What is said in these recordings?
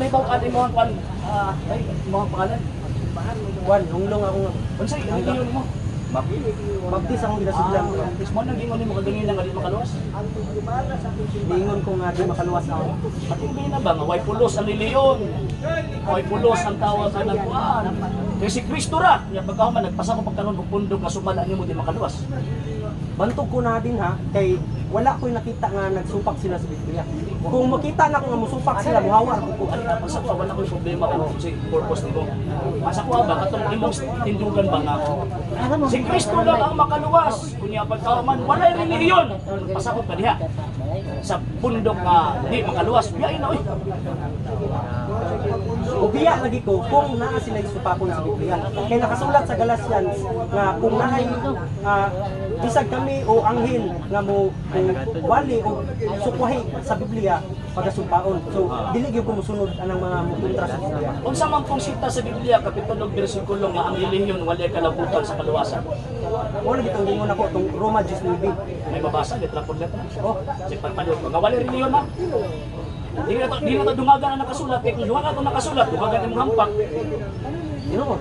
mahibaw-an imong kwan, ay, imong pangalan? Kwan, lunglong ako nga. Unsay relihiyon mo? Baptist akong ginasudlan. Baptist mo nang gingon nimo kaganina nga di makaluwas. Niingon ko nga di makaluwas ako. Patindi na ba nga way pulos ang relihiyon? Way pulos ang tawag ka ng kuan. Kay si Kristo ra, nya pagkahuman nagpasakop pagkaron og pundok nga sumala nimo di makaluwas. Bantog ko na din ha, kay wala ko'y nakita nga nagsupak sila sa Biblia. Kung makita na ko nga musupak sila, muhawa ko. Ano na sa kuha, wala ko'y problema kung si purpose nimo. Sa kuha ba katong imong tindugan ba nga si Kristo lang ang makaluwas. Kunya pagkahuman walay relihiyon. Pasakop ka diha sa pundok nga di makaluwas. Biyain na oy. Ubiya lagi ko kung naa sila supakon sa Biblia. Kay nakasulat sa Galatians nga kung naay bisag kami o anghel nga mo wali o sukwahi sa Biblia, pagasumpaon. So dili gyud ko mosunod anang mga mukontra sa Biblia. Unsa man pong sita sa Biblia kapitulo bersikulo nga ang relihiyon walay kalabutan sa kaluwasan? Mo lagi tong gingon ako tong Roma 19. May mabasa letra por letra. Oh, Si pagpaliw ko nga walay relihiyon ha. Di na to dungagan ang nakasulat kay kung dungagan ang nakasulat, dungagan imong hampak. Ginoo.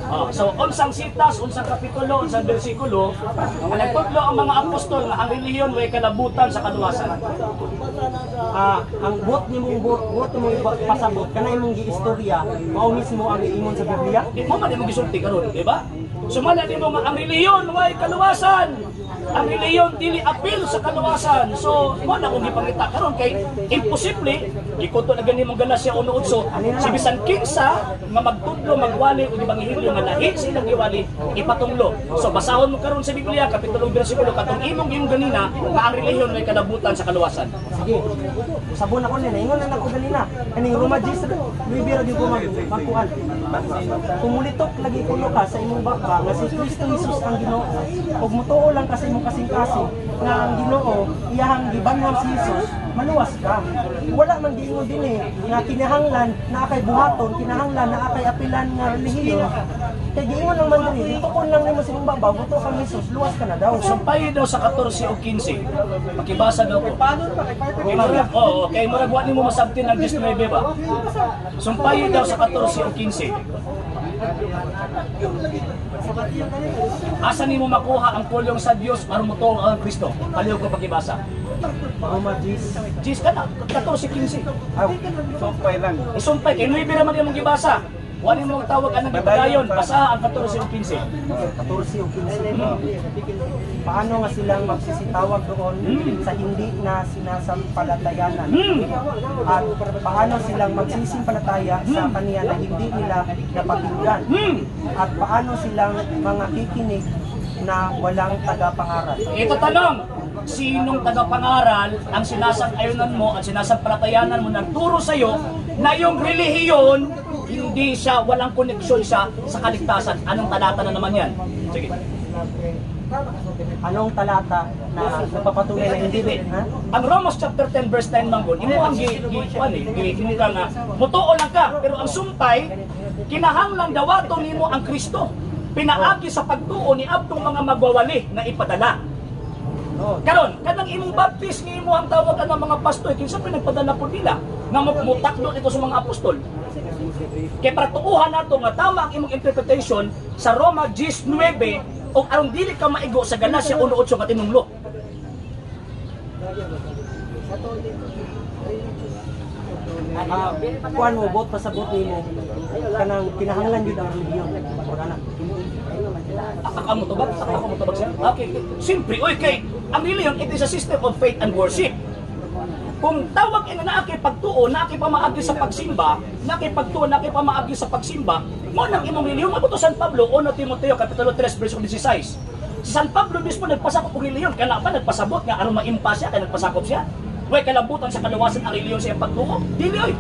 Ah, so unsang sitas, unsang kapitulo, unsang bersikulo nga nagtudlo ang mga apostol nga ang relihiyon way kalabutan sa kaluwasan? Ang buot nimong buot nimong pasabot kana imong giistorya mao mismo ang giingon sa Biblia. Di mo man imong gisulti karon, di ba? Sumala nimo nga ang relihiyon way kaluwasan. Ang relihiyon dili apil sa kaluwasan. So, mo na kung gipangita karon kay imposible gikuto na gani mong Galacia 1:8 si bisan kinsa nga magtudlo, magwali o ebanghelyo nga lahi sa ilang giwali ipatunglo. So basahon mo karon sa Biblia kapitulo bersikulo katong imong imong ganina nga ang relihiyon way kalabutan sa kaluwasan. Sige. Usabon ako nila. Ingon na nako ganina. Kaning Roma 10, 9 ra gyud ko magkuan. Kung mulitok lagi kuno ka sa imong baba nga si Kristo Jesus ang Ginoo ug mutuo lang ka sa imong kasing-kasing nga ang Ginoo iyahang gibanhaw si Jesus, maluwas ka. Wala man giingon dinhi nga kinahanglan naa kay buhaton, kinahanglan naa kay apilan nga relihiyon. Kay giingon lang man diri, litukon lang nimo sa imong baba, mutuo kang Jesus, luwas ka na daw. Sumpay daw sa 14 o 15. Pakibasa daw ko. Kay murag, oo, kay murag wa nimo masabtin ang 19 ba? Sumpay daw sa 14 o 15. Asa nimo makuha ang pulong sa Dios aron motuo ang Kristo? Palihog ko pakibasa. Roma 10. 10 ka na, 14 15. Aw, Sumpay lang. Isumpay kay 9 ra man imong gibasa. Wa nimo tawag anang gipadayon, basa ang 14 o 15. 14 o 15. Paano nga silang magsisitawag doon sa hindi na sinasampalatayanan? At paano silang magsisimpalataya sa kaniya na hindi nila napakinggan? At paano silang mga kikinig na walang tagapangaral? Ito tanong, sinong tagapangaral ang sinasang-ayunan mo at sinasampalatayanan mo nagturo sa iyo na yung relihiyon hindi siya, walang koneksyon siya sa kaligtasan? Anong talata na naman yan? Sige. Anong talata na nagpapatunay na hindi? Ha? Ang Romans chapter 10 verse 9 manggol, imo ang gi gi kuan eh, gi ka nga mutuo lang ka, pero ang sumpay kinahanglan dawaton nimo ang Kristo. Pinaagi sa pagtuo ni adtong mga magwawali na ipadala. Karon, kanang imong baptist nga imo ang tawag ang mga pastor, kinsa pa nagpadala po nila nga mutakdo ito sa mga apostol? Kay para tuuhan nato nga tama ang imong interpretation sa Roma 19 og aron dili ka maigo sa Galacia 1:8 nga tinunglo. Kuan mo, bot pasabot nimo kanang kinahanglan gyud ang relihiyon. Wala na. Ako mo tubag, ako mo tubag siya. Okay. Simpre, oy kay ang relihiyon, it is a system of faith and worship. Kung tawag ina naa kay pagtuo, naa kay pamaagi sa pagsimba, naa kay pagtuo, naa kay pamaagi sa pagsimba, mo nang imong relihiyon. Mao to San Pablo, 1 Timoteo kapitulo 3 bersikulo 16. Si San Pablo mismo nagpasakop og relihiyon, kana pa nagpasabot nga aron maimpa siya kay nagpasakop siya. Way kalabutan sa kaluwasan ang relihiyon sa iyang pagtuo. Dili oy.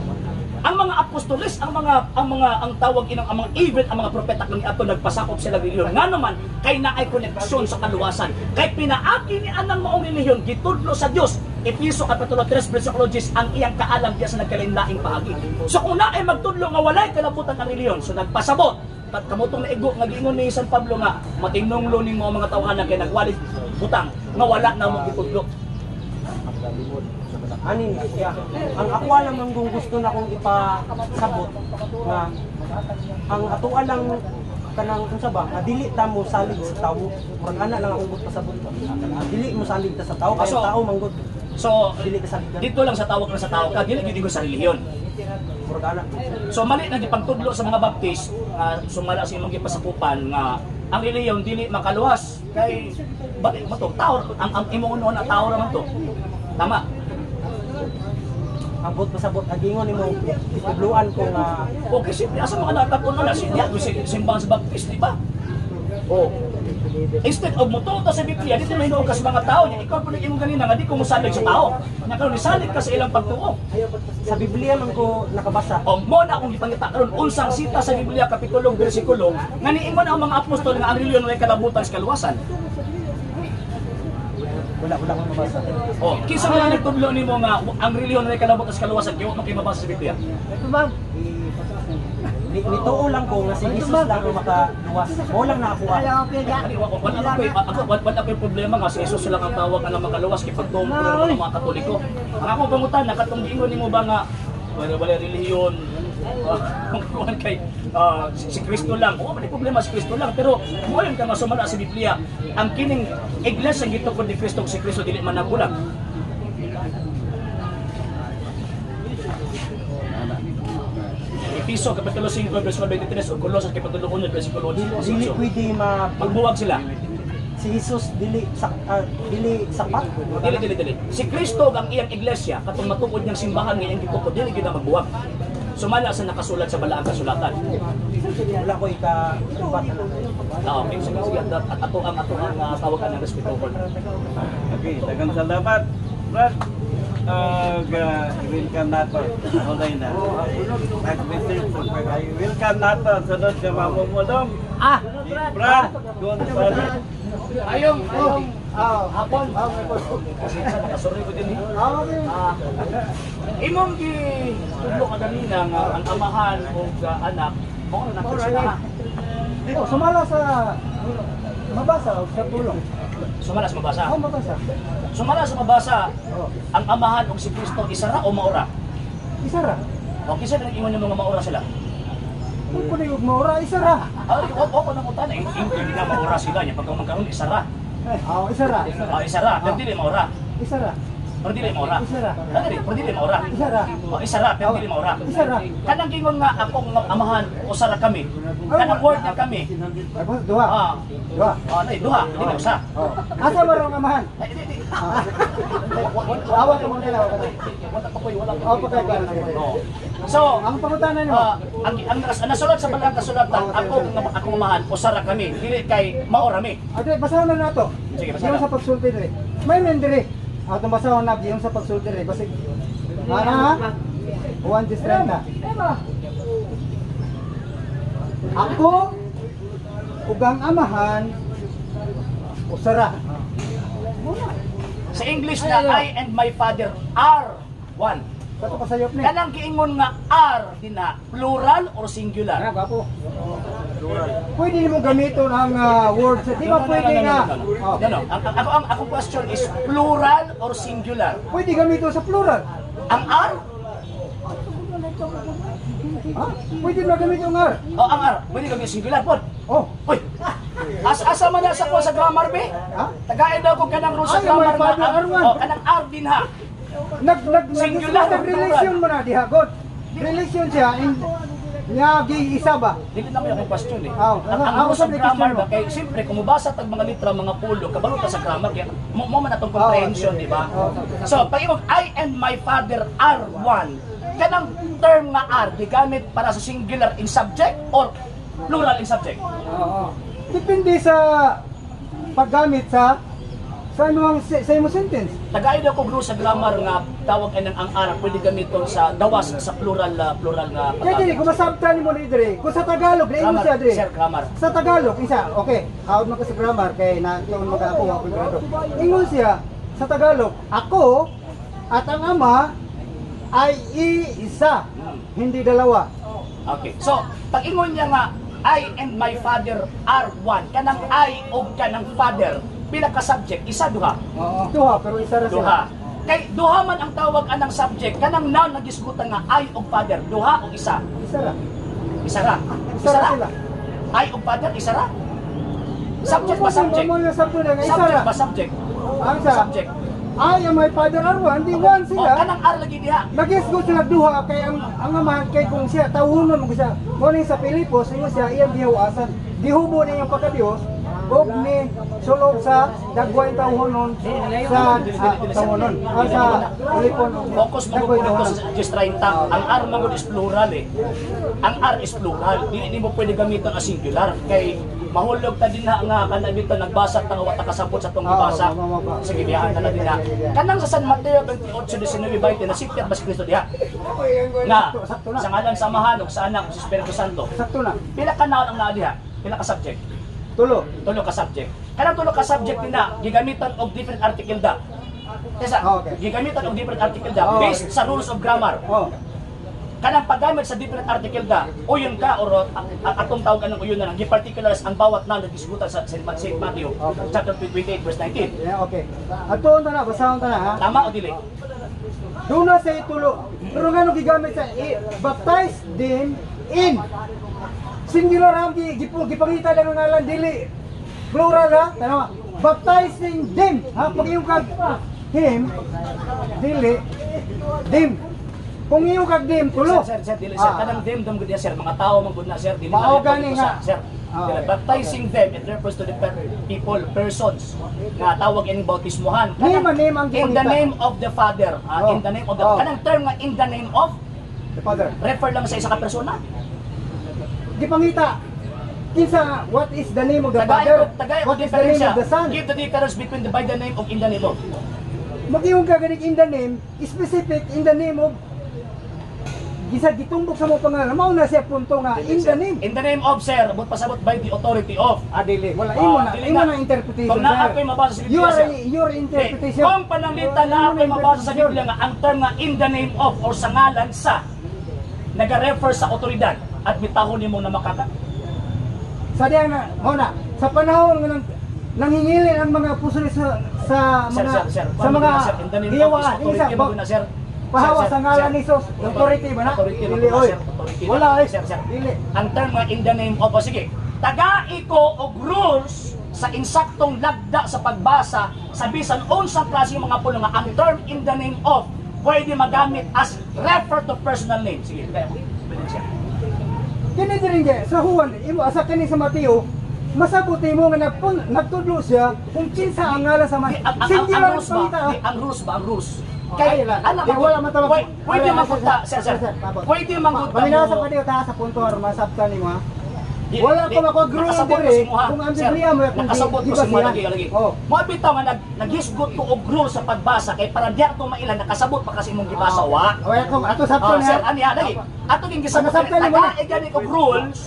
Ang mga apostoles, ang mga ang mga ang tawag inang ang mga even ang mga propeta kani ato nagpasakop sila relihiyon. Nga naman kay naay koneksyon sa kaluwasan. Kay pinaagi ni anang maong relihiyon gitudlo sa Dios. Efeso kapitulo 3 bersikulo 10 ang iyang kaalam diya sa nagkalain-laing paagi. So kung naay magtudlo nga walay kalabutan ang relihiyon, so nagpasabot kat kamutong naigo nga giingon ni San Pablo nga matinunglo ning mga tawhana kay nagwali butang nga wala na mo gitudlo. Ani ni siya. Ang ako lang man kung gusto na kong ipasabot nga ang atoa lang kanang unsa ba nga dili ta mo salig sa tawo. Murag ana lang akong pasabot. Dili mo salig ta sa tawo kay tao manggod. So, Dili ka saligan. dito lang sa tawag na sa tao ka, dili gyud ko sa relihiyon. Murag ana. So mali na gipagtudlo sa mga Baptist nga sumala sa imong gipasakupan nga ang relihiyon dili makaluwas kay bali mo to tao ang imong unoon na tao ra man to. Tama. Ang buot pasabot agingon nimo gitudloan ko nga. Okay, siyempre asa mga natakon na si diya si simbahan sa Baptist, di ba? Oh. Instead of motuo ta sa Biblia, dito may ka sa mga tao niya. Ikaw po imong ganina nga di ko mosalig sa tao. Nya karon nisalig ka sa ilang pagtuo. Sa Biblia man ko nakabasa. O mo na akong gipangita karon unsang sita sa Biblia kapitulo bersikulo nga niingon ang mga apostol nga ang relihiyon way kalabutan sa kaluwasan. Wala wala akong mabasa. O kinsa man ang nagtudlo nimo nga ang relihiyon way kalabutan sa kaluwasan kay wa man kay mabasa sa Biblia? Nituo lang ko nga si Jesus lang ang makaluwas. Mo lang nakakuha. Ani wa wala ako ako wala ko problema nga si Jesus lang ang tawag nga makaluwas kay pagtuo mo ng mga Katoliko. Ang akong pangutana katong giingon nimo ba nga wala wala relihiyon, kuan kay si Kristo lang. Oo, may problema si Kristo lang pero mo ka nga sumala sa Biblia ang kining iglesia gitukod ni Kristo, si Kristo dili man nagbulag. Efeso kapitulo 5 verse 23 ug Colosas kapitulo 1 versikulo 8. Dili pwede ma Magbuwag sila. Si Jesus dili sa dili sapat. Dili, dili, dili. Si Kristo ang iyang iglesia katong matuod niyang simbahan nga iyang gitukod dili gyud ang magbuwag. Sumala sa nakasulat sa balaang kasulatan. Wala ko ika ubat na. Ah, okay, sige, sige. At ato ang tawagan ng respetuhon. Okay, daghang salamat, Brad. Welcome nato. Hulay na. Nag-message sa pag welcome nato sunod nga mamumulong. Ah, Si Brad Gonzales. Ayong, ayong, hapon. Pasensya, nakasorry ko din eh. Imong gi tudlo ka ganina nga ang amahan o anak mao na nang sila. Oh, sumala sa mabasa o sa tulong. Sumala sa mabasa. Oh, mabasa. Sumala sa mabasa, Oh, ang amahan og si Kristo isa ra o maura? isa ra. O kinsa nang ingon ng mga maura sila? Kung kuno yung maura, isa ra. Ah, o o ko nang utana, hindi na maura sila nya pagka magkaroon isa ra. Oh, isa ra. Ah, isa ra, pero dili maura. Isa ra. Pero dili maura. Isa ra. Ah, dili, pero dili maura. Isa ra. O isa ra, pero dili maura. Isa ra. Kanang gingon nga ako nga amahan usa ra kami. Kanang word nga kami. Ay, boss, duha. Ah, Duha. ah, nay, duha, dili usa. Oh. Asa man ang amahan? Ay, di, di. Awa ka muna, awa ka muna. Wala pa koy, wala pa. Oh, pagkay ka. Oo. So, Ang pangutana nimo. ang nasulat sa balaang kasulatan, ako nga akong amahan usa ra kami, dili kay maura mi. Ade, basahon na nato. Sige, basahon Yung na. sa pagsulti dire. May men dire. Atong basahon na yung sa pagsulti dire. Basig. Ana ha? 1:30. Ako ug ang amahan usara. Sa English na I and my Father are one. Kato kasayop ni. Kanang giingon nga are dinha, plural or singular? Ah, gwapo. Pwede nimo gamiton ang word sa di ba pwede nga. No, no, Oh. no. Ang akong question is plural or singular? Pwede gamiton sa plural. Ang are? Ha? Pwede na gamiton ang R. O ang are, pwede gamitin singular pod. Oh. Uy. Asa man na sa ko sa grammar be? Ha? Tagain daw ko kanang rule sa Ay, grammar my father nga are one. Oh, kanang are dinha. Nag nag Singular nag or plural? relation mo na diha god. Relation siya in nya gi isa ba? Dili na may akong question eh. Aw, Ang aw, rule sa sa grammar question ba mo. kay siyempre kung mubasa tag mga litra mga pulo kabalo ta sa grammar kaya mo man atong comprehension, di ba? So pag imong I and my Father are one, kanang term nga are gigamit para sa singular in subject or plural in subject? Oo. Depende sa paggamit sa imong sentence. Tagay daw ko rule sa grammar nga tawag ay ng ang are pwede gamiton sa gawas sa plural plural nga Kaya dili kung masabtan nimo ni dire, kung sa Tagalog na Grammar, siya dire. sir, grammar. Sa Tagalog isa, okay. Hawd man ka sa grammar kay na tuon man ka ako wa ko'y grado. Ingon siya sa Tagalog, ako at ang ama ay iisa, hindi dalawa. Okay. So, pag ingon niya nga I and my Father are one, kanang I og kanang Father, pila ka subject? Isa, duha? Oo. Duha, pero isa ra sila. Duha. Kay duha man ang tawag anang subject, kanang noun nga gisgutan nga I og Father, duha o isa? Isa ra. Isa ra. Isa ra sila. I og Father, isa ra. Subject ba subject? Mo na subject nga isa Subject ra. ba subject? Ang sa Subject. I and my Father are one, di one O sila. kanang R lagi diha. Nagisgot sila duha kay ang amahan kay kung siya tawhonon mo siya. Mo ni sa Pilipos ingon siya iyang gihuwasan. Gihubo niya yung pagka-Dios og ni sulod sa dagway tawhonon sa tawhonon. Sa Pilipon. Focus mo Dagway ko dito tawhonon. sa 10:30. Ang R man gud is plural eh. Ang R is plural. Dili nimo pwede gamiton as singular kay mahulog ta din na nga kana bitaw nagbasa ta nga wa ta kasabot sa tong Oo, gibasa. mababa. Sige, biyaan na lang din na. Kanang sa San Mateo 28:19 20 na sipyat ba si Kristo diha? Nga Sakto, sakto na. sa ngalan sa Amahan ug sa Anak ug sa Espiritu Santo. Sakto na. Pila ka noun ang naa diha? Pila ka subject? Tulo. Tulo ka subject. Kanang tulo ka subject din na gigamitan og different article da. Kesa, gigamitan og different article da based sa rules of grammar. Kanang paggamit sa different article da, uyon ka or atong tawag anong uyon na lang, gi-particulars ang bawat noun na gisgutan sa St. Matthew chapter 28 verse 19. Yeah, okay. Atuon ta na, basahon ta na ha. Tama o dili? Doon na sa itulo. Pero nga nung gigamit sa baptize them in. Singular ang gipangita lang ang ngalan dili. Plural ha, tanawa. Baptizing them. Ha, pag iyong kag him dili them. Kung iyong kag them tulo. Sir, sir, sir, dili sir. Kanang them dam gud sir, mga tao man gud na sir, dili Mao na gani nga. Sir. Dili, baptizing them, it refers to the people, persons nga tawag ining bautismohan. Name, name ang In the gipangita. name of the Father, in the name of the kanang term nga in the name of the Father. Refer lang sa isa ka persona. Gipangita. Kinsa, what is the name of the Tagay Father? ko, tagay ko What is the name diferensya. of the Son? Give the difference between the by the name of in the name of. Mag-iong ka ganing in the name, specific in the name of gisa gitumbok sa mo pangalan. Mao na siya punto nga in the name. In the name of, sir, but pasabot by the authority of. Ah, dili. Wala imo na, Dili imo na. na interpretation. Kung naa sir. ako'y mabasa sa Biblia, Your sir. your interpretation. Kung pananglitan na Imo ako'y mabasa sa interpretation. Biblia nga ang term nga in the name of or sa ngalan sa naga-refer sa otoridad at mitahon nimo na makaka. Sa diya na, mao na, sa panahon nga nanghingilin ang mga apostol sa Sir, mga sir, sir, sa mga sir, in the name of is giyawaan, authority isa, mo na, sir. pahawa Sir, sa ngalan sir. ni Jesus, authority ba na? Authority Dili, na, oy. sir, authority na. Wala eh. Sir, sir. Dili. Ang term nga in the name of, o sige, tagai ko og rules sa insaktong lagda sa pagbasa sa bisan unsang klase ng mga pulong nga ang term in the name of pwede magamit as refer to personal name. Sige, kaya mo. Pwede siya. Kini diri nga sa Juan, imo asa kini sa Mateo, masabot nimo nga nagtudlo siya kung kinsa ang ngalan sa man. Di, ang Singular rules ba? pangita. Di, ang rules ba? Ang rules. Oh, Kay, ay, la. alam Di, mo, wala man tawag. pwede Ay, manggunta, sir, sir. tapos. Pwede manggunta Paminasa mo. pa diyo ta sa punto aron masabtan nimo ha. Di, Wala di, ko makuha nakasabot diri ko sa imuha, kung ang sir. Biblia mo kung Nakasabot di ko ba sa imuha, siya. lagi, lagi. Oh. Mo bitaw nga naghisgot ko og rule sa pagbasa kay para di ato mailan nakasabot pa kasi imong gibasa wa. Okay, kung ato sabton Sir, ani ha, lagi. Ato ging gisabot. Nasabtan nimo na. Taga gani og rules.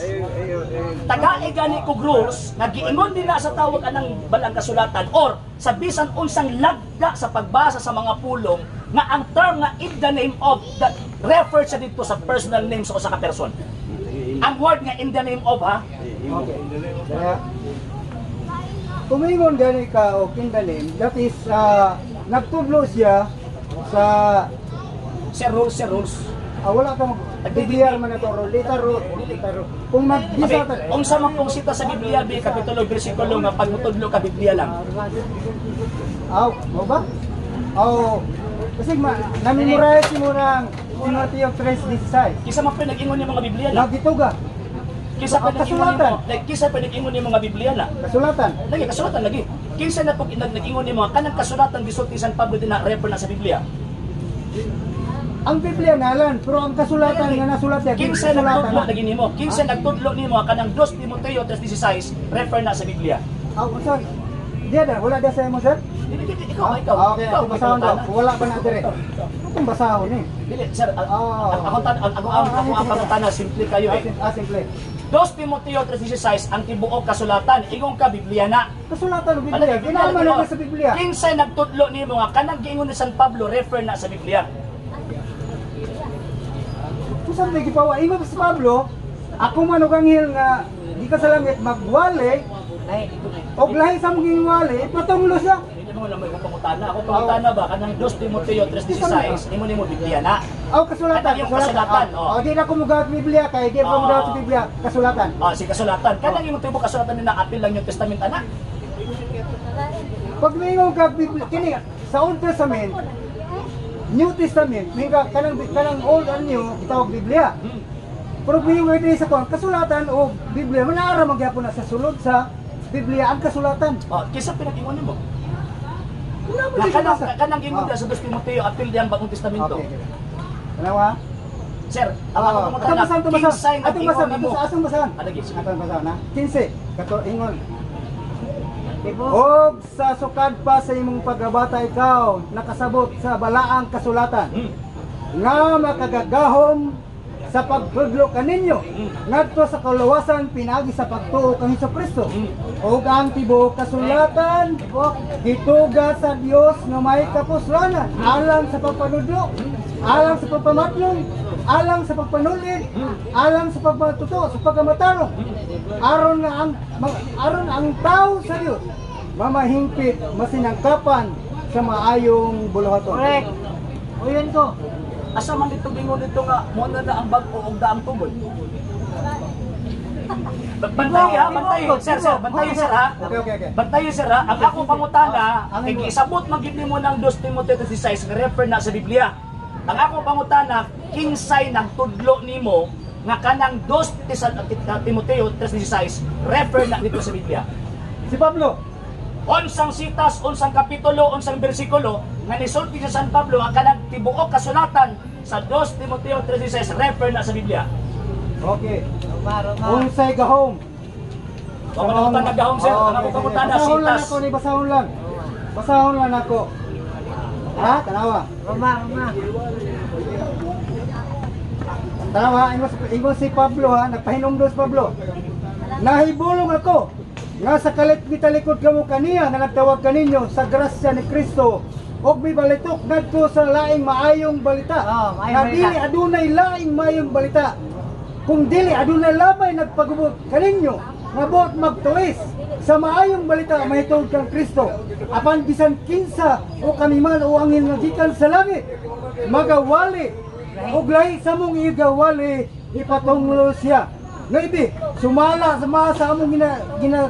Taga gani og rules nga giingon din na sa tawag anang balang kasulatan or sa bisan unsang lagda sa pagbasa sa mga pulong nga ang term nga in the name of that refer sa dito sa personal name sa usa ka person. Ang word nga in the name of ha. Okay. Kaya, kumingon gani ka og in the name, that is, nagtudlo siya sa, Sir rules, sir rules. Wala ka mag Biblia man na to, rolita ro, rolita ro. Kung magbisa Abi, ta, unsa man kung sita sa Biblia bi kapitulo bersikulo nga pag mutudlo ka Biblia lang. Aw, mo ba? Aw, kasi na-memorize mo ng Timoteo 3:16. Kisa man pa nag-ingon yung mga Biblia na. Nagituga, Kisa pa Ah, nag-ingon kasulatan. nimo, like kisa pa nag-ingon yung mga Biblia na. Kasulatan. Lagi kasulatan lagi. Kinsa na pag nag-ingon nimo kanang kasulatan gisulti San Pablo din na refer na sa Biblia. Ang Biblia nalan, pero ang kasulatan nga nasulat niya, Kinsa kasulatan nagtudlo na. lagi nimo? Kinsa nagtudlo nimo kanang 2 Timoteo 3:16 refer na sa Biblia. Aw, unsa? Diya na, wala diya sa imo, sir? Dili, dili, ikaw, ikaw. Ah, okay, ikaw, atong basahon ikaw, daw. Wala pa na dire. Atong basahon eh. Dili, sir, ako tan ako ang Ah, ako ang sige. pangutana simple kayo eh. Simple. 2 Timoteo 3:16 ang tibuok kasulatan, ingon ka Biblia na. Kasulatan ng Biblia. Ginaman na sa Biblia. Kinsa nagtudlo nimo nga kanang giingon ni San Pablo refer na sa Biblia. Kung saan may gipawa, ingon si Pablo, ako man og anghel nga di ka sa langit magwali og lahi sa mong wali, patunglo siya. mo na mo imong pangutana. Ako pangutana ba kanang 2 Timoteo 3:16 imo nimo Biblia na. Oh, kasulatan, Kanang yung kasulatan, oh. Oh, di na ko mugahat Biblia kay di ko mugahat sa Biblia, kasulatan. Ah, si kasulatan. Kanang imong tibuok kasulatan nila apil lang yung testament ana. Pag mingon ka Biblia kini sa Old Testament, New Testament, mingon ka kanang kanang Old and New gitawag Biblia. Pero mingon ka diri sa kuan, kasulatan o Biblia, manaara man gyapon na sa sulod sa Biblia ang kasulatan. Oh, kisa pinag-ingon nimo. Wala mo Na di kanang basa. kanang ingon Oh. sa 2 Timoteo apil diyang Bagong Testamento. Okay, okay. Tanawa? Sir, ang ako Oo. pangutana, Atong basahan, atong basahan. kinsay Atong nag-ingon basahan, nimo. atong atong basahan. Ah, lagi, sige. Atong basahan ha. 15. Kato ingon. Tibok. Og sa sukad pa sa imong pagkabata ikaw nakasabot sa balaang kasulatan nga makagagahom sa pagtudlo kaninyo ngadto sa kaluwasan pinaagi sa pagtuo kang Hesukristo. Ug ang tibuok kasulatan gituga sa Dios nga may kapuslanan alang sa pagpanudlo, alang sa pagpamatlong, alang sa pagpanulid, alang sa pagpatuto, sa pagkamatarong, aron nga ang aron ang tao sa Dios mamahingpit masinangkapan sa maayong buluhaton. Correct. O yun ko. Asa man dito bingon dito nga mo na na ang bag-o og daang tubod. Bantay ha, bantay. Sir, sir, bantay sir ha. Okay. Bantay sir ha. Ang ako pangutana, Ang kay gisabot man gid nimo ng 2 Timoteo 3:16 nga refer na sa Biblia. Ang ako pangutana, kinsay nagtudlo nimo nga kanang 2 Timoteo 3:16 refer na dito sa Biblia. Si Pablo. Unsang sitas, unsang kapitulo, unsang bersikulo nga nisulti sa San Pablo ang kanang tibuok kasulatan sa 2 Timoteo 3:16 refer na sa Biblia. Okay. Roma, Roma. Unsay gahom? Wa man ako tanagahom sir, ang ako pangutana Basahon lang sitas. ako ni basahon lang. Basahon lang ako. Ha? Tanawa. Roma, Roma. Tanawa, ingon si Pablo ha, nagpahinumdum si Pablo. Nahibulong ako nga sa kalit gitalikod kamo kaniya nga nagtawag kaninyo sa grasya ni Kristo og mibalitok ngadto sa laing maayong balita. Oh, maayong nga balita. dili adunay laing maayong balita. Kung dili adunay lamay nagpagubot kaninyo nga buot magtuwis sa maayong balita mahitungod kang Kristo. Apan bisan kinsa o kami man o anghel nga gikan sa langit magawali og lahi sa mong igawali ipatunglo siya. Nga ibi, sumala sa mga sa among gina, gina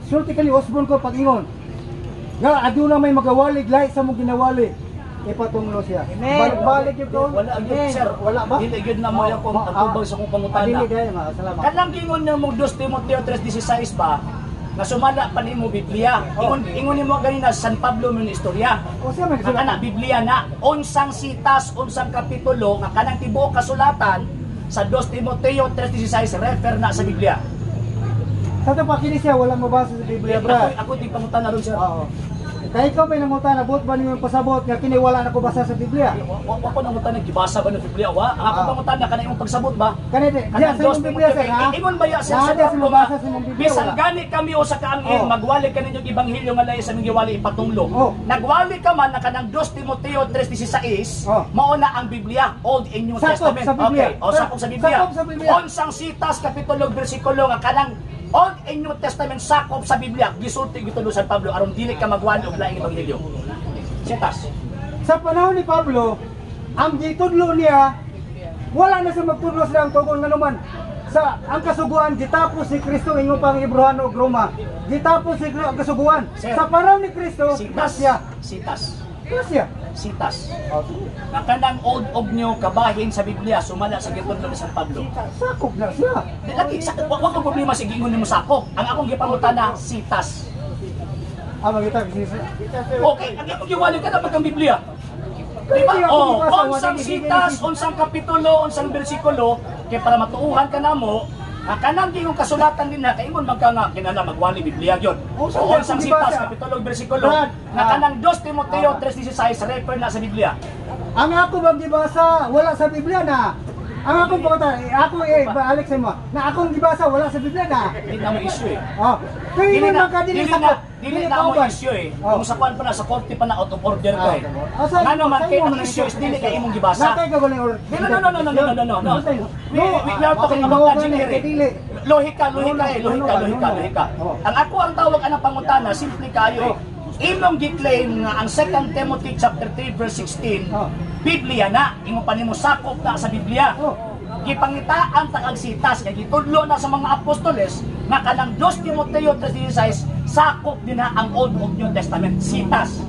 sulti kani Osborne ko pag-ingon. Nga aduna may magawalig lahi sa mong ginawali ipatunglo siya. Amen. Balik-balik yun ko. Wala gyud sir, Wala ba? Dili gyud na mo yung kung ang tubag sa kong pangutana. Dili dahil, ma. Salamat. Kanang gingon nimo 2 Timoteo 3:16 ba? Nga sumala pa nimo Biblia. Ingon ingon nimo ganina San Pablo mo ni istorya. O siya may Nga kana Biblia na unsang sitas, unsang kapitulo nga kanang tibuok kasulatan sa 2 Timoteo 3:16 refer na sa Biblia. Sa ito pa kini siya walang mabasa sa Biblia, Ako bro. ako di pangutana ron sir. Oo. Kaya ikaw may nangutan, abot ba ninyo pasabot nga kini wala na ko basa sa Biblia? Wa wa ko nangutana gibasa ba ng Biblia wa? Ang ako pangutana kana imong pagsabot ba? Kani di, diya Kanang sa dos imong Biblia Timoteo, sir ha? ingon ba ya sir Naa sa diya sa Pablo mabasa nga, sa imong Biblia bisan wala. gani kami o sa kaangin Oh. magwali kaninyo ebanghelyo nga lahi sa aming giwali ipatunglo. Oh. Nagwali ka man na kanang 2 Timoteo 3:16 Oh. mao na ang Biblia, Old and New Sakop Testament. sa Biblia. Okay, o sakop sa Biblia. Sakop sa Biblia. Unsang sitas kapitulo bersikulo nga kanang Old and New Testament sakop sa Biblia gisulti gitulo San Pablo aron dili ka magwali og laing ebanghelyo. Sitas. Sa panahon ni Pablo, ang gitudlo niya, wala na siya magtudlo sa ang tugon nga naman. Sa ang kasuguan gitapos si Kristo ingon pang Hebreano ug Roma. Gitapos si Kristo ang kasuguan. Sir. Sa panahon ni Kristo, Sitas. grasya. Sitas. Grasya. Sitas. Nga kanang Old og New kabahin sa Biblia sumala sa gitudlo ni San Pablo. Sakop na siya. Di lagi sa wa wa ko problema sa gingon nimo sakop. Ang akong gipangutana sitas. Ah, magita kasi Okay, ang imong giwali ka na pagkang Biblia. Di ba? Hindi ako Oh, gibasa, wala unsang gibigay sitas, ni- unsang kapitulo, unsang bersikulo kay para matuuhan ka namo nga kanang gingong kasulatan din na kay ingon man ka nga kinahanglan magwali Biblia gyud. Oh, O saan unsang di ba sitas, siya? kapitulo ug bersikulo Brad, nga kanang 2 Timoteo 3:16 refer na sa Biblia. Ang ako bang gibasa wala sa Biblia na. Ang akong pangutan, eh, ako eh, balik sa imo. Na akong gibasa wala sa Biblia na. Hindi na mo issue eh. Oh, kaya Dili ingon na, man ka dili dili sakop. na, dili na mo kauban. issue eh. Oh. Kung sa kwan pa na, sa korte pa na, out of order ka eh. Ah, sa- Ngano man, sa kay imo ang man issue is ito. dili kay imong gibasa. Nakay ka galing or No, no, no, no, no, no, no, no, no. We are talking Okay, about no, logic gani, here eh. dili. Lohika, lohika eh, No, lohika, no, lohika, no. lohika. Oh. Ang ako ang tawag anang pangutana, simple kayo eh. Imong gi-claim nga ang 2 Timothy chapter 3 verse 16, Oh. Biblia na, imo pa nimo sakop na sa Biblia. Oh. Gipangitaan ta ang sitas kay gitudlo na sa mga apostoles nga kanang 2 Timoteo 3:16 sakop din na ang Old ug New Testament sitas.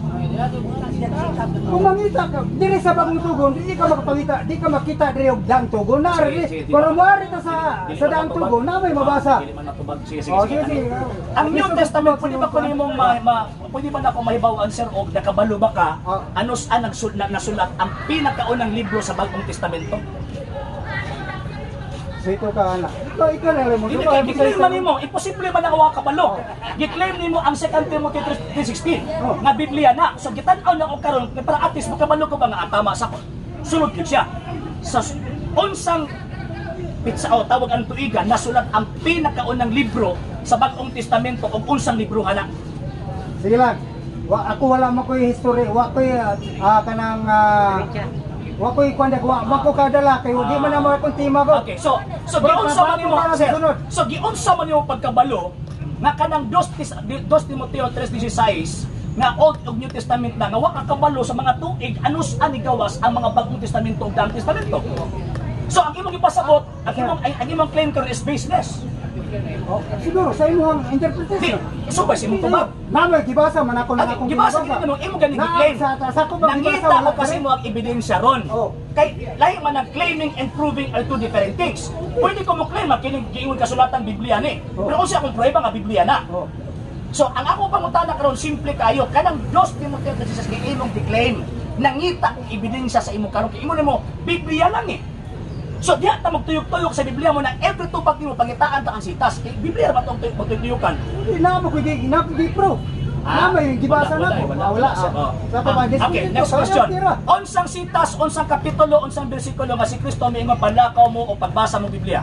Kung mangita ka, diri sa bagong tugon, di ka makapangita, di ka makita diri og daang tugon. Na Sige, diri, sige, di pero ba? moari ta sa Dili sa man daang matubag. tugon, na may mabasa. Dili man matubag. Sige, sige, Oh, sige. sige, sige. Ang New Testament, pwede ba ko nimong pwede ba na ako mahibaw-an, sir, og nakabalo ba ka Ah. ano saan nasulat ang pinakaunang libro sa Bagong Testamento? Sito ka ana. Ikaw na rin mo. Dili kay gi-claim man nimo, imposible man ang wa kabalo. Gi-claim nimo ang 2 Timothy 3:16 Oh. nga Biblia na. So gitan-aw na ko karon kay para at least makabalo ko ba nga ah, tama sa sulod gyud siya. Sa unsang pitsa o tawag ang tuiga nasulat ang pinakaunang libro sa Bagong Testamento ug unsang libro hana. Sige lang. Ako wala mo ko'y history, wa ko'y kanang wa ko'y kuan wa ko kadala kay di man na mo akong tema ko. Okay, so Bro, giunsa man bago nimo pa lang sir. susunod. So giunsa man nimo pagkabalo nga kanang 2 Timoteo 3:16 nga Old ug New Testament na nga wa ka kabalo sa mga tuig anus ani gawas ang mga Bagong Testamento ug Daang Testamento. So ang imong ipasabot, ang imong claim karon is baseless. Oh, siguro sa imong Di, interpretation. subay sa imong tubag. Namo gibasa man ako na Ang akong gibasa gid nimo imo gani gi-claim. Sa ako ba gibasa? Nangita Wala ko kasi pa rin. mo ang ebidensya ron. Oh. Kay lahi man ang claiming and proving are two different things. Pwede ko mo claim ang kining giingon kasulatan Biblia ni. Oh. Pero unsa akong prueba nga Biblia na? Oh. So ang ako pangutana karon simple kayo kanang Dios Timoteo Jesus kay imong gi-claim. Nangita kong ebidensya sa imong karon kay imo nimo Biblia lang eh. So diha ta magtuyok-tuyok sa Biblia mo na every tubag nimo pangitaan ta ang sitas. Kay Biblia ra ba tong tuyok magtuyukan? Hindi na mo ko'y na ko gi-proof. Ah, Na may gibasa wala, na ko. wala, Ah, wala. sir. Ah. Sa pa ba Ah, okay, next question. Unsang sitas, unsang kapitulo, unsang bersikulo nga si Kristo miingon panlakaw mo o pagbasa mo Biblia?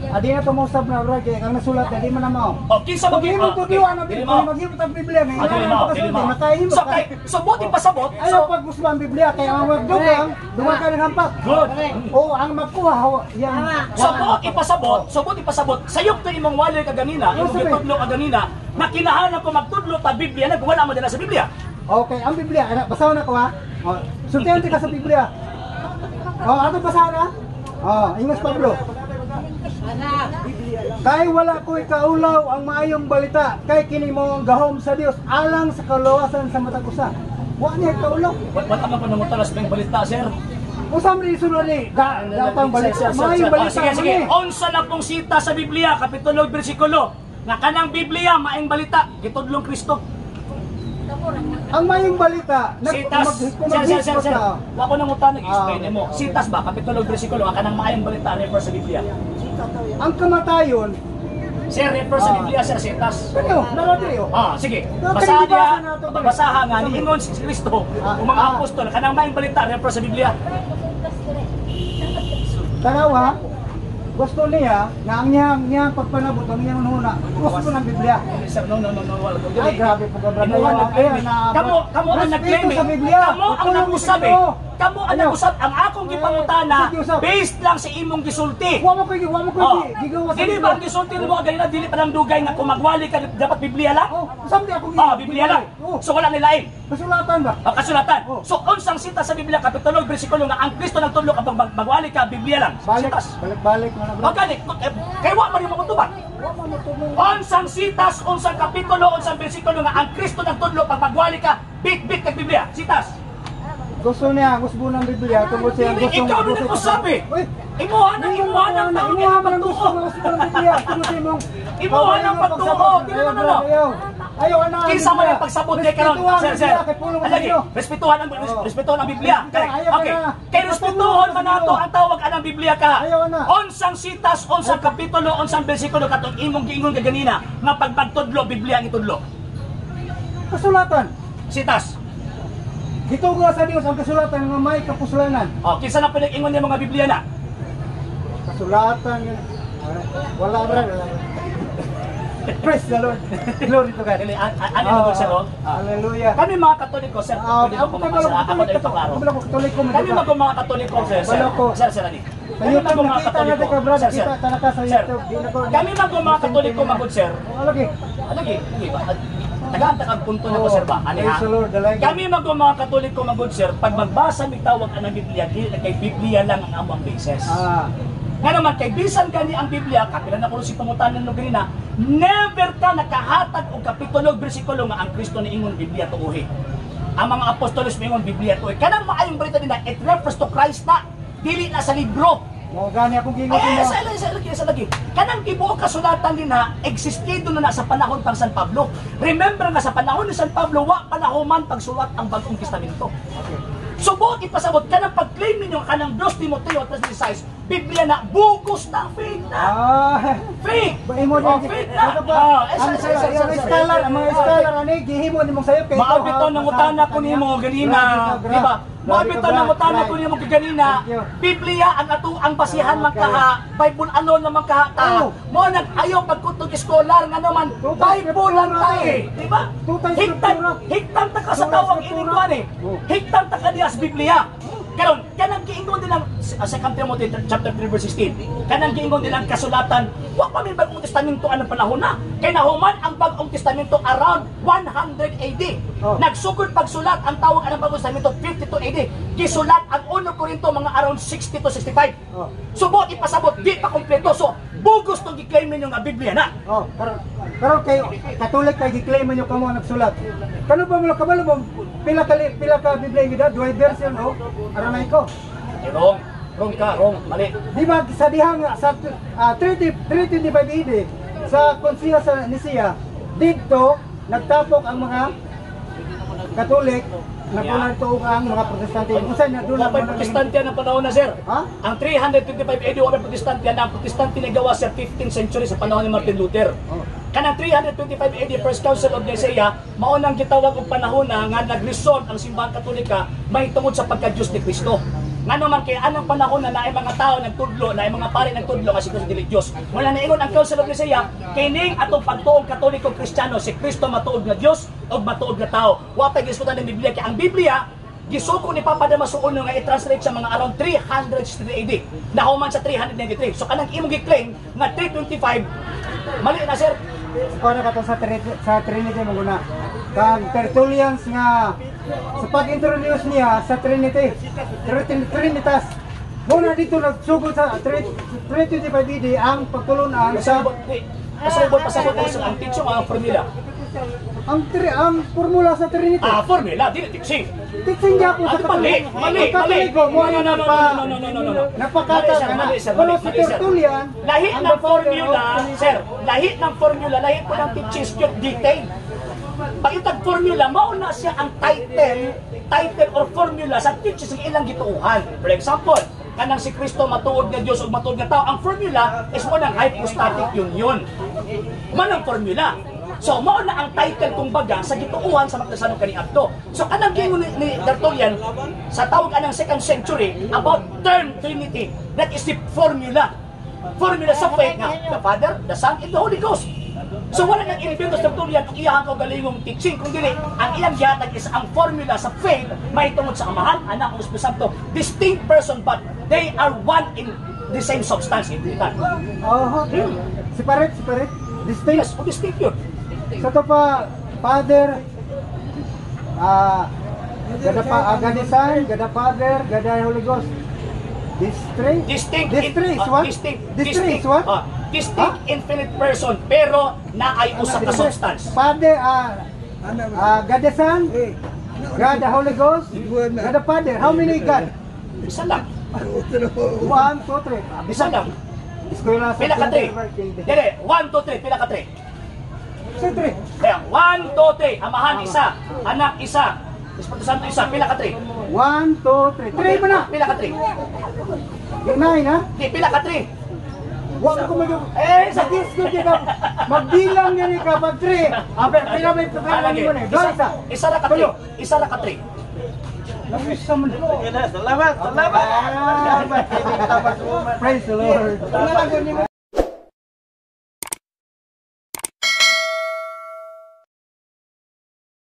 Adi na tumusab na bro kay ang nasulat di man na mao. O kinsa Kung mo imong tudluan ang dili Biblia, mo. maghimot ang Biblia Ah, ngayon. dili mo, dili mo. Nakahimo So ka. kay so buti pasabot. Ayaw So pag gusto ang Biblia kay ang magdugang, dugang ka ng hampak. Good. O ang magkuha yang So buot ipasabot, so buot ipasabot. Sayop to imong walay kaganina, imong sabi. gitudlo kaganina, na kinahanglan ko magtudlo ta Biblia na wala mo dala sa Biblia. Okay, ang Biblia, ana, basahon ako ha. O, sultihan ka sa Biblia. O, ato basahon ha. O, ingos Pablo. Kay wala ko'y kaulaw ang maayong balita, kay kini mo ang gahom sa Dios alang sa kaluwasan sa matag usa. Wa niya kaulaw. Wala man ko nangutala sa balita, sir. Usa man isunod ni da datang balita, Sir, sir, sir, maayong sir. balita. Oh, sige, sige. man eh. Unsa na pong sita sa Biblia, kapitulo ug bersikulo, nga kanang Biblia maayong balita, gitudlong Kristo. Ang maayong balita, Sitas. Sir, sir, sir, sir. ka. Wa ko nangutana explain Ah, mo. Sitas ba kapitulo ug bersikulo nga kanang maayong balita refer sa Biblia. Ang kamatayon, Sir, refer sa Ah. Biblia sir sitas. kano, naradiri oh. Ah, sige. Pero Basaha kani niya, gibasa na to, pre. basaha nga niingon si Kristo Ah, ug mga ah. apostol kanang maayong balita refer sa Biblia. Tanawa, gusto niya na ang niyang niyang pagpanabot ang niyang huna, gusto ng Biblia. Sir, no, no, no, no, wala. Ay, grabe po ka, brother. Imuha nag-claim eh. Ayan, na- Kamo ang Respeto nag-claim eh. sa Biblia. Kamo ang Ikaw nag-usab eh. ikaw. Kamo ang Ano? nag-usab. Ang akong gipangutana, Sige, usab. based lang sa imong gisulti. Wa mo ko'y Oh. gigawa sa Dili ba ang gisulti nimo kanina dili pa lang dugay nga kung magwali ka dapat Biblia lang? Oh, usab di ako Ah, Biblia lang. Oh, So wala nilain. kasulatan ba? Ang kasulatan. Oh. So unsang sita sa Biblia kapitulo ug bersikulo nga ang Kristo nagtudlo kapag magwali ka Biblia lang. Balik, Sitas. balik, balik mga bro. O gani, kay wa man yung matubag. Unsang sitas, unsang kapitulo, unsang bersikulo nga ang Kristo nagtudlo pag magwali ka, bit-bit kag Biblia. Sitas. Gusto niya, gusto ng Biblia tungkol sa Dili, gusto. ikaw na nag-usab eh. Uy, Imuha ng tawag Imuha man ang gusto, pagtuo. gusto ng Biblia tungkol sa imong Imuha ng pagtuo. Dili, no, no, no. Ayaw. Ayaw ana. ang Kinsa man Biblia. ang pagsabot kay karon, Respetuhan ang sir, sir. Biblia, kay pulong sa Alagi, inyo. respetuhan ang Oo. respetuhan ang Biblia. Kay Ayaw ka okay. na. Kay respetuhon man nato ang tawag anang Biblia ka. Ayaw na. Unsang sitas, unsang kapitulo, unsang bersikulo katong imong giingon kaganina nga pagpagtudlo Biblia ang itudlo. Kasulatan. Sitas. Gitugo sa Dios ang kasulatan nga may kapuslanan. O, kinsa na pinag-ingon niya mga Biblia na? Kasulatan nga wala bra, wala. Praise the Lord. Glory to God. Dili, ano yung sir, oh? Ah. Hallelujah. Kami mga Katoliko, sir, Ah, pwede ba ako kumakasal? kabalo Ako na ito klaro. Kabalo ko Katoliko man. Kami mga mga Katoliko, sir, sir. Kabalo ko. Sir, sir, ani. Sa Kami YouTube, mga mga nakita Katoliko. natin ka, brad. Sir, sir. Nakita ka na ka sa Sir, YouTube. Di na ko- kami mga mga Katoliko, magod, sir. Oh, lagi. Lagi, lagi ba? Tagaan ta kag punto na ko, sir, ba? Ani ha? Praise the Lord, dalay. Kami mag mga Katoliko magud, sir, pag magbasa mig tawag ang Biblia, dili na kay Biblia lang ang among basis. Nga naman, kay bisan gani ang Biblia, kapila na ko si pangutanan no ganina, never ka nakahatag og kapitulo ug bersikulo nga ang Kristo niingon Biblia tuohi. Ang mga apostolos miingon Biblia tuohi. Kanang maayong balita din na it refers to Christ na, dili na sa libro. Mao gani akong giingon Ay, nimo. sa lagi, sa lagi, sa lagi. Kanang gibuo kasulatan din na existido na na sa panahon pang San Pablo. Remember nga sa panahon ni San Pablo, wa pa nahuman pagsulat ang Bagong Testamento. So buot ipasabot kanang pag-claim ninyo kanang 2 Timoteo 3:16, Biblia na bugos na, fake na. Fake. Ba imo Oh, din. fake na. Ano ba? Eh, Ang sir, ang sir. scholar, ang mga scholar ani gihimo nimong sayop kay Maabit ng utana ko nimo ganina, di ba? Maabit ng utana ko nimo ganina. Thank you. Biblia ang ato ang basihan man kaha, Bible alone naman kaha ta. Oh. Mo nag ayaw pagkutog scholar nga naman, Tutay Bible lang scriptura ta eh, di ba? Tutay Higtan, scriptura. higtan ta ka sa Tutay tawag scriptura. inigwan eh. Oh. Higtan ta ka diya sa Biblia. Karon, kanang giingon nilang 2 Timothy chapter 3 verse 16. Kanang giingon nilang kasulatan, wa pa may Bagong Testamento anang panahon na. Kay nahuman ang Bagong Testamento around 100 AD. Oh. Nagsugod pagsulat ang tawag anang Bagong Testamento 52 AD. Gisulat ang 1 Corinto mga around 60 to 65. Oh. So buot ipasabot di pa kompleto. So bugos tong gi-claim ninyo nga Biblia na. Oh, karon karon kay Katolik kay gi-claim man kamo ang nagsulat. Kano ba mo kabalo mo pila ka Biblia yung gida, duay version no? Aramaico. Eh, wrong. Wrong ka, wrong. Mali. Di ba sa dihang sa 30 325 AD sa konseho sa Nicea didto nagtapok ang mga Katolik, nagkulang tuog ang mga Protestante. Unsa na doon Wala pa'y Protestante ang panahon na, sir. Ha? Ang 325 AD, wala pa'y Protestante yan. Ang Protestante nagawa sa 15th century sa panahon ni Martin Luther. Oh. Kanang 325 AD, First Council of Nicaea, mao nang gitawag og panahon na nga nag-resolve ang simbahang Katolika may tungod sa pagka-Diyos ni Kristo. Ngano man kay anang panahon na naay mga tao nagtudlo, naay mga pare nagtudlo nga si Kristo dili Dios. Wala naingon ang Council of Nicaea kining atong pagtuong Katoliko Kristiyano, si Kristo matuod nga Dios ug matuod nga tao. Wa pay gisgutan ng Biblia kay ang Biblia gisuko ni Papa Damaso Uno nga i-translate sa mga around 363 AD. Nahuman sa 393. So kanang imong gi-claim nga 325, mali na, sir. Kuha na kato sa Trinity mo guna. Kag Tertullians nga sa pag-introduce niya sa Trinity, Trinitas. Muna dito nagsugod sa 325 AD ang pagtulunan sa Pasabot, eh, pasabot, pasabot, pasabot ang teaching ang formula. Ang formula sa Trinity. Ah, formula, dili teaching. Teaching gyapon sa Ah, mali, Katoliko. mali, Ang Katoliko mali. mo No, no, no, no, no, no, no, no, no, no. Napakata Mali, sir, ka na. mali, sir, Pero mali, si mali, sir. Tertullian, Lahi ang ng the father formula, of Trinity. sir, lahi ng formula, lahi po ng teachings yung detail. Pag itag formula, mao na siya ang title or formula sa teachings ng ilang gituohan. For example, kanang si Kristo matuod nga Dios ug matuod nga tao, ang formula is mo ng hypostatic union. Man ang formula. So mao na ang title kumbaga sa gituohan sa magdasanon kaniadto. So kanang giingon ni Tertullian sa tawag anang second century about term Trinity, that is the formula. Formula sa faith nga the Father, the Son, and the Holy Ghost. So wala nang inimbento sa Tertullian kung iyahang kaugalingong teaching, kung dili ang iyang gihatag is ang formula sa faith may tungod sa Amahan, Anak, ug Espiritu Santo, distinct person but they are one in the same substance in the Oho. Separate, separate. Distinct. Yes, o distinct yun. Sa to pa, Father, God the, God the Son, God the Father, God the Holy Ghost. This three? Distinct. This three is what? Distinct. This three Distinct, is what? Distinct infinite person pero naay usa ka substance. Father, God the Son, God the Holy Ghost, God the Father. How many God? Isa lang. One, two, three. Isa lang. Eskwela sa Pila ka three? Dili, 1, 2, 3, pila ka three? Sa three. Kaya 1, 2, 3, Amahan isa, Anak isa, Espiritu Santo isa, pila ka three? One, two, three. Three mo na. Pila ka three? Nine, ha? Di, pila ka three? Wa ko mag Eh, sa disco di ka magbilang gani ka pag three. Ah, pero pila may pagkalan mo na. Isa, Isa. isa ra ka three. Isa ra ka three. Isa man. Sige na, salamat, salamat. Ah, praise the Lord.